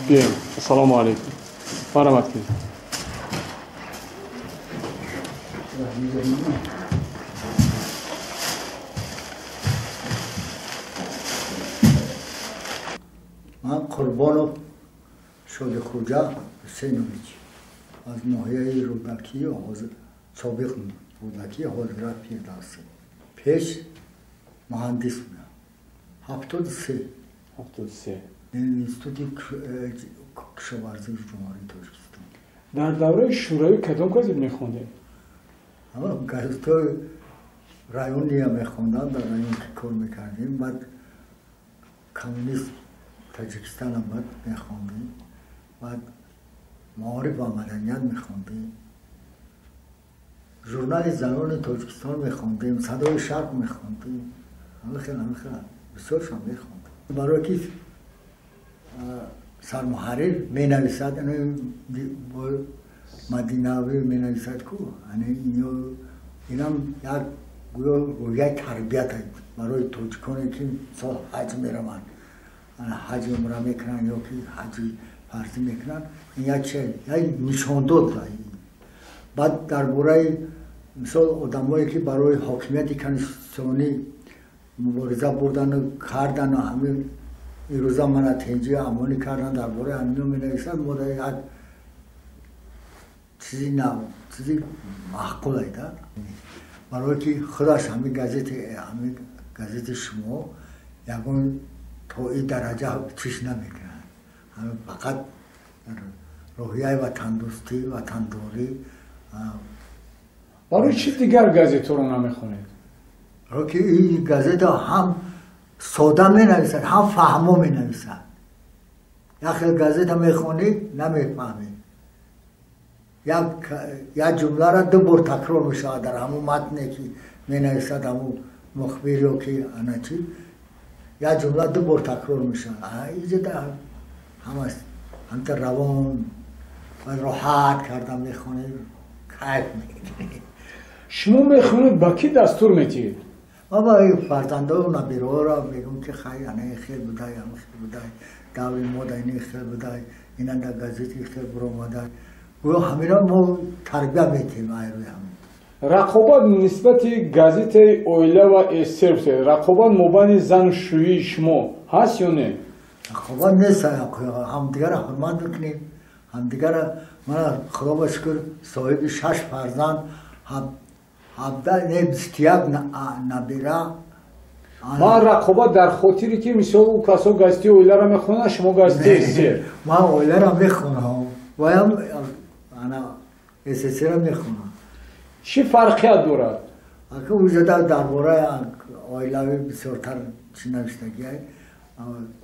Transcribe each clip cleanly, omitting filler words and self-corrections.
Биёем. Ассалому алайкум. Марҳамат кунед. Ман Қурбонов Шодихӯҷа Ҳусейнович аз ноҳияи Рӯдакӣ, собиқ Рӯдакӣ, ҳозира Фирдавсӣ. Пеш муҳандис будам. 73. 73. Институти кишоварзии Ҷумҳурии Тоҷикистон. Дар давраи Шӯравӣ кадом газет мехондед? Газетҳои райония мехондам, дар район ки кор мекардем. Баъд Коммунист Таҷикистонам баъд мехондем. Баъд Маориф ва маданият мехондем. Журнали занони Тоҷикистон мехондем, Садои Шарқ мехондем. Ҳамин хел бисёршон мехондем. Барое ки сармуҳаррир менависад, мадинавӣ менависад ку, инам як гӯё рӯҳияи тарбият барои тоҷиконе ки мисол ҳаҷ мераванд, ҳаҷи умра мекунанд ё ки ҳаҷи фарзӣ мекунанд, ин як чи як нишондод. Баъд дар бораи мисол одамое ки барои ҳокимияти конститутсионӣ мубориза бурдану кардану ҳамин ирӯза мана тинҷӣ амонӣ кардан, дар бораи ҳамино менависад. Мо як чизи нав, чизи маъқул айда, барое ки худаш ҳамин газети шумо ягон то ин дараҷа чиш намекунад, фақат рӯҳияи ватандӯстӣ, ватандорӣ. Барои чӣ дигар газетҳоро намехонед? Барое ки ин газета ҳам сода менависад, ҳам фаҳмо менависад. Як хел газета мехонӣ, намефаҳмӣ, як ҷумларо ду бор такрор мешавад дар ҳамун матне ки менависад ҳамун мухбир ё ки ана чи, як ҷумла ду бор такрор мешавад. Иҷода ҳамаш ҳамта равон ва роҳат карда мехонӣ, кайф мекунӣ. Шумо мехонед, ба кӣ дастур метиҳед? Ба фарзандою набираҳоро мегӯм, ки хай, ана хел будай, ама хел будай, даври мо да ини хел будай, ина да газети хел буромадай. Гӯё ҳамиро мо тарбия метиҳем айрӯи ҳамин. Рақобат нисбати газетаи Оила ва СССР, рақобат мобайни заншӯии шумо ҳаст ё не? Рақобат нест, ҳамдигарро ҳурмат мекунем, ҳамдигарро. Мана, Худо ба шукр, соҳиби шаш фарзанд, 17, не, 21 набира. Ман рақобат дар хотире ки мисол ӯ касо газетаи Оиларо мехонанд, шумо газетаи СССР. Ман Оиларо мехонам, ваям ана СССР мехонам. Чӣ фарқият дорад? Ака, уҷода дар бораи оилавӣ бисёртар чӣ навиштагиай,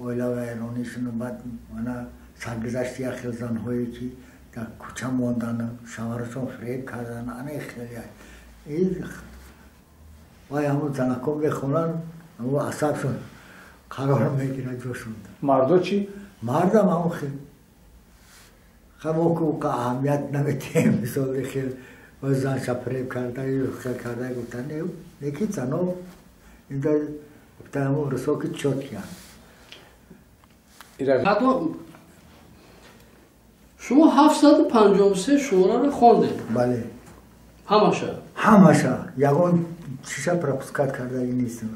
оилави эронишуну, баъд мана саргузашти як хел занҳое ки дар кӯча мондану шавҳарашон фиреб кардан, ана хеле. Вай ҳамун занако мехонанд, ҳамун асабшон қарор мегирад ҷошон. Мардо чӣ? Мардам ҳамун хел. Мо ку аҳамият наметиҳем, мисол хел занша фиреб карда, хел карда гуфтан, лекин зано инда гуфтан, ҳамун русо ки чёткиянд. Шумо 753 шумораро хондед? Бале. Ҳамаша? Ҳамаша, ягон чиша пропускать кардаги нестам.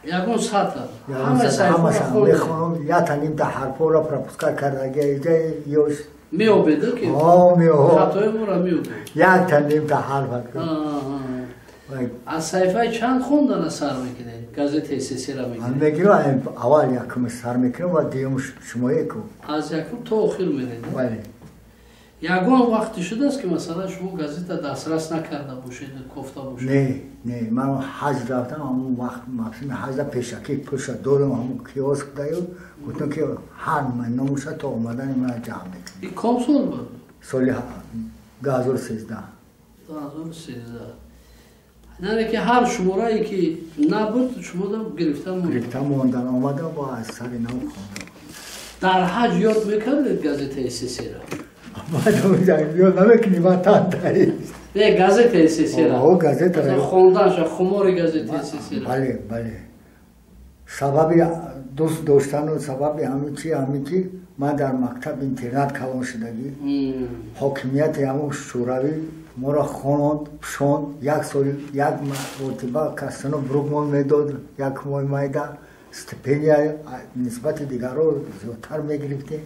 Ягон сатр? Ҳамаша мехонам, якта нимта ҳарфҳоро пропускать кардаги иҷа ёш. Меобеда ки меоб. Хатои моро меобед. Якта нимта ҳарф. Аз саҳифаи чанд хондана сар мекунед, газетаи СССР мегиред? Мегирам, аввал якум сар мекунам ва дуюм шумое ку. Аз якум то охир меред? Бале. Ягон вақте шудааст, ки масалан шумо газета дастрас накарда бошед, кофта бошед? Не, не, ман ҳаҷ рафтам, ҳамун вақт мавсими ҳаҷа, пешакӣ пулша додам ҳамун киоск даю, гуфтам ки ҳар номуша то омадани ман ҷамъ мекунем. И ком сол буд? Соли 2013. 2013. Яъне ки ҳар шуморае ки набуд, шумо гирифта монд? Гирифта мондан, омадам, бо аз сари нав хондам. Дар ҳаҷ ёд мекардед газетаи СССР? Ёд намекунӣ, ман тантаи. Не, газетаи СССР. Газета. Хонданша, хумори газетаи СССР. Бале, бале. Сабаби дӯст доштану сабаби ҳамин чи, ҳамин ки ман дар мактаб интернат калон шудагӣ, ҳокимияти ҳамон Шӯравӣ моро хононд, пӯшонд, як сол як маротиба касано бругмон медод, як моҳи майда стипендия нисбати дигарро зиёдтар мегирифтем.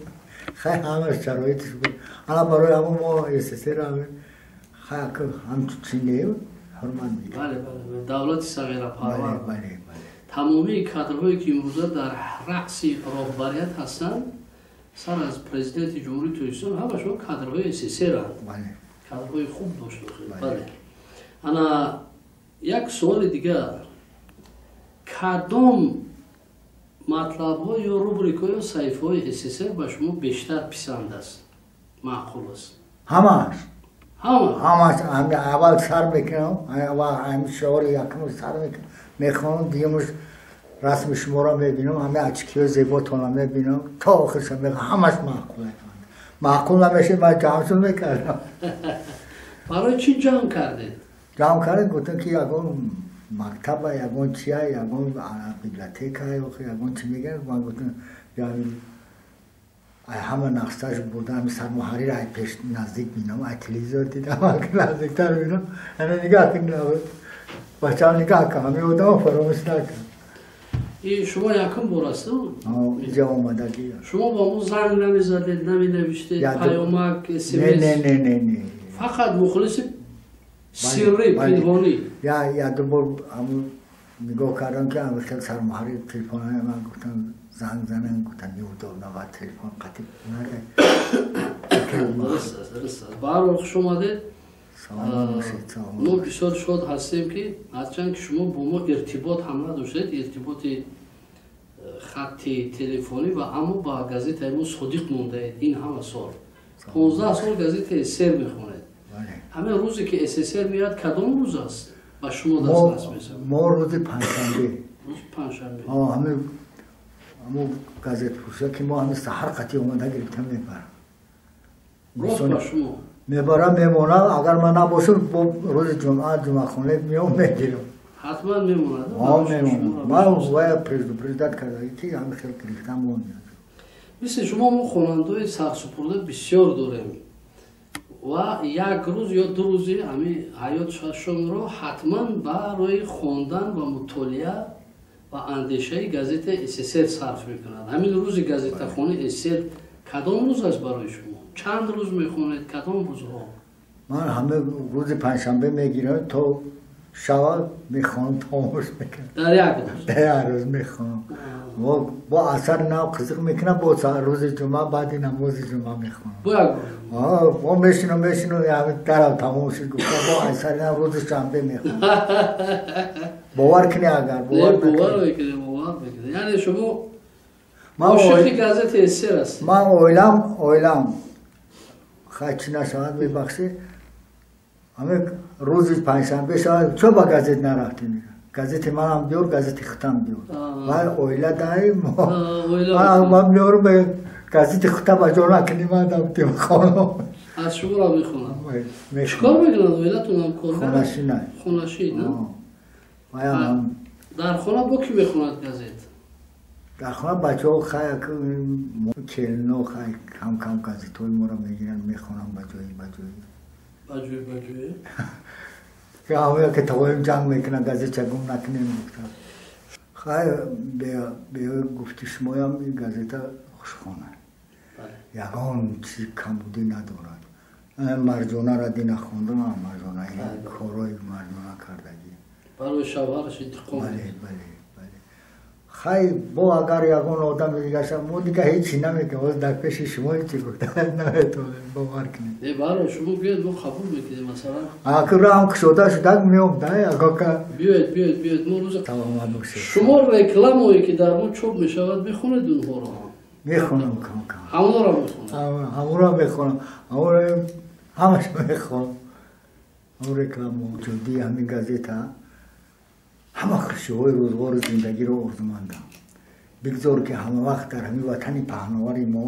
Хай, ҳамаш шароитш буд. Ана барои ҳамон мо СССР хай ҳамчун чи не, ҳурмат мекардем. Бале, бале, давлати сағирапарвар. Бале, бале. Тамомии кадрҳое ки имрӯза дар раъси роҳбарият ҳастанд, сар аз президенти Ҷумҳурии Тоҷикистон, ҳамашон кадрҳои СССРанд. Кадрҳои хуб дошт. Бале. Ана як суоли дигар: кадом матлабҳо ё рубрикаҳо ё саҳифаҳои СССР ба шумо бештар писанд аст, маъқул аст? Ҳамааш. Ҳама? Ҳамааш. Аввал сар мекунам, аввал ҳами шиори якумаш сар мекунам, мехонам, дуюмаш расми шуморо мебинам, ҳами очкиҳои зеботонро мебинам, то охирша мехонам, ҳамаш маъқул. Маъқул намешид, ман ҷамъшон мекардам. Барои чӣ ҷамъ кардед? Ҷамъ кардем, гуфтам ки ягон мактаба, ягон чия, ягон библиотека, ягон чи мегӯянд. Ман гуфтам, ай ҳама нақшаш бурда, ҳами сармуҳаррир ай пеш наздик бинам, ай телевизор дидам, наздиктар бинам. Ана нигаҳ кун, бачаам, нигаҳ кун, ҳами одамо фаромӯш накун. И шумо якум бор аст инҷа омадагӣ? Шумо ба мо занг намезадед, наменавиштед, паёмак, смс? Не, не, не, не, не. Фақат мухлиси сирри, пинҳонӣ. Я ду бор ҳамун нигоҳ кардам, ки ҳами хел сармуҳаррир телефонҳои ман, гуфтам занг занам, гуфтам неудобно, ва телефон қатиб. Дуруст аст, дуруст аст. Ба ҳар ҳол, хуш омадед. Мо бисёр шод ҳастем, ки ҳарчанд ки шумо бо мо иртибот ҳам надоштед, иртиботи хатти телефонӣ, ва аммо ба газетаи мо содиқ мондаед. Ин ҳама сол, 15 сол газетаи СССР мехонед. Ҳамин рӯзе ки СССР меояд, кадом рӯз аст, ба шумо дастрас мешавад? Мо рӯзи панҷшанбе. Рӯзи панҷшанбе. Ҳамин ҳамун газетфурӯша ки мо ҳамин саҳар қатӣ омада гирифта мебарам. Рост ба шумо мебарам, мемонам. Агар ман набошам, бо рӯзи ҷумъа ҷумъахона меом, мегирам. Ҳатман мемонад? Мемонам. Ман вая предупреждать карда, ки ҳамин хел гирифтам. Мисли шумо мо хонандаҳои сарсупурда бисёр дорем ва як рӯз ё ду рӯзи ҳамин ҳаётшонро ҳатман барои хондан ва мутолиа ва андешаи газетаи СССР сарф мекунад. Ҳамин рӯзи газетахони СССР кадом рӯз аст барои шумо? Чанд рӯз мехонед, кадом рӯзҳо? Ман ҳама рӯзи панҷшанбе мегирам, то шава мехонам, тамош мекунам. Дар як рӯз? Дар як рӯз мехонам. Бо асар нав қизиқ мекунам, бо рӯзи ҷумъа баъди намози ҷумъа мехонам. Бо як бо мешинам, мешинам, дарав тамом шуд гуфта, бо асари нав рӯзи шанбе мехонам. Бовар кунӣ, агар бовар мекунем, бовар мекунем. Яъне шумо ошиқи газетаи СССР ҳастед. Ман оилам хай чӣ нашавад, мебахшӣ, ҳамин рӯзи панҷшанбе шавад, чо ба газет нарафтӣ, газети манам биёр, газети худам биёр. Вай оила даи ман меёрам, газети худам ба ҷо накунӣ, ман дам хонам. Аз шуморо мехонам. Чӣ кор мекунад оилатонам? Коргар? Хонашина. Хонаши на? Дар хона бо кӣ мехонад газет? Дар хона бачаҳо, хай, келино, хай, кам кам газетҳои моро мегиранд, мехонам ба ҷои ба ҷои. Ба ҷои ба ҷои. Ҳамоя ки тавоем ҷанг мекунад, газетча гум накунем, гуфтам. Хай, бе гуфти шумоям, ин газета хушхона, ягон чизи камбудӣ надорад. Марҷонаро дина хондам, Марҷона, корҳои Марҷона кардагӣ. Барои шавҳараш интиқом. Бале, бале, бале. Хай, бо агар ягон одами дига шав, мо дига ҳечи намекунем. Ҳозир дар пеши шумо ҳечи гуфта наметавонем, бовар кунед. Не, баро шумо биёед, мо қабул мекунем, масалан. Аки раҳам кушода шудак, меом да ягока. Биёед, биёед, биёед, мо рӯза Саломат бошед. Шумо рекламое ки дар мо чоп мешавад, мехонед онҳоро? Мехонам кам кам. Ҳамонро мехонед? Ҳамонро мехонам, ҳамонро ҳамаш мехонам. Ҳамон реклама ҷуддии ҳамин газета ҳама хушиҳои рӯзғору зиндагиро орзумандам. Бигзор ки ҳама вақт дар ҳамин ватани паҳновари мо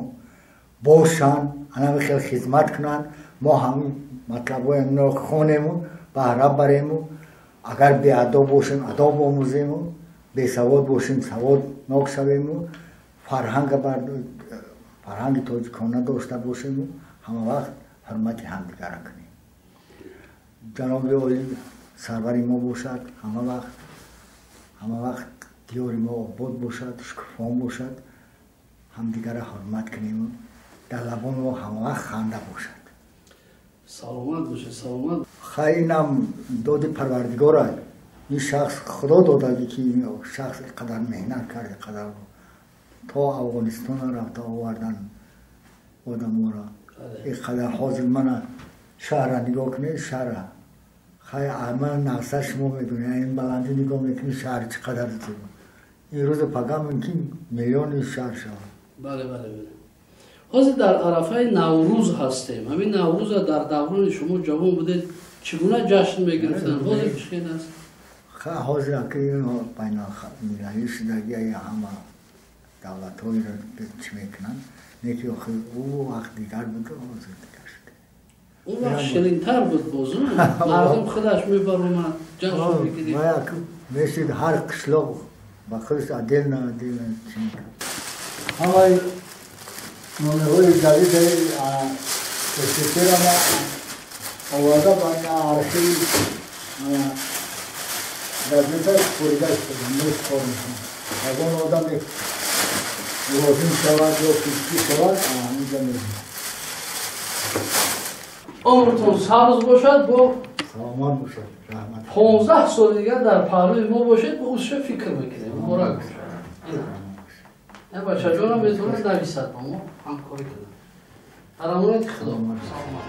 бошанд, анами хел хизмат кунанд, мо ҳамин матлабҳои ҳаминро хонему баҳра барему, агар беадоб бошем, адоб омӯзему. Бесавод бошем, саводнок шавему, фарҳанги тоҷикона дошта бошему, ҳама вақт ҳурмати ҳамдигара кунем. Ҷаноби олӣ сарвари мо бошад, ҳама вақт диёри мо обод бошад, шукуфон бошад, ҳамдигара ҳурмат кунему, дар лабони мо ҳама вақт ханда бошад. Саломат бошед, саломат. Хай, инам доди Парвардигора. Ин шахс Худо додагӣ, ки ин шахс қадар меҳнат кард, қадар то Афғонистона рафта овардан одаморо. Ин қадар ҳозир мана шаҳра нигоҳ кунед, шаҳра. Хай, ман нақша шумо медонед, ин баландӣ нигоҳ мекунӣ, шаҳр чӣ қадар зебо. Ин рӯзи пага мумкин миллиони шаҳр шавад. Бале, бале, бале. Ҳозир дар арафаи Наврӯз ҳастем. Ҳамин Наврӯза дар даврони шумо ҷавон будед, чӣ гуна ҷашн мегирифтанд? Ҳозир чӣ хел аст? Ҳозир аки байналмилалӣ шудагӣ, ҳама давлатҳоеро чӣ мекунанд, не ки охир ӯ вақт дигар буд, ҳозир дигар шуд. Ӯ вақт ширинтар буд боз, мардум худаш мебаромад, ҷашн мегирифт. Мешид ҳар қишлоқ ба худаш отдельно отдельно чӣ мекард. Ҳамаи номерҳои газетаи СССР оварда ба архиви газета пурида шуда, кор мекунад. Ягон одаме лозим шавад ё чӣ шавад, ҳаминҷа мебинад. Умртон сабз бошад, бо саломат бошад, раҳмат. 15 соли дигар дар паҳлӯи мо бошед, бо усша фикр мекунем. Муборак бошад. Бачаҷонам метавонад нависад, бо мо ҳамкорӣ кунад. Дар амонати Худо. Саломат.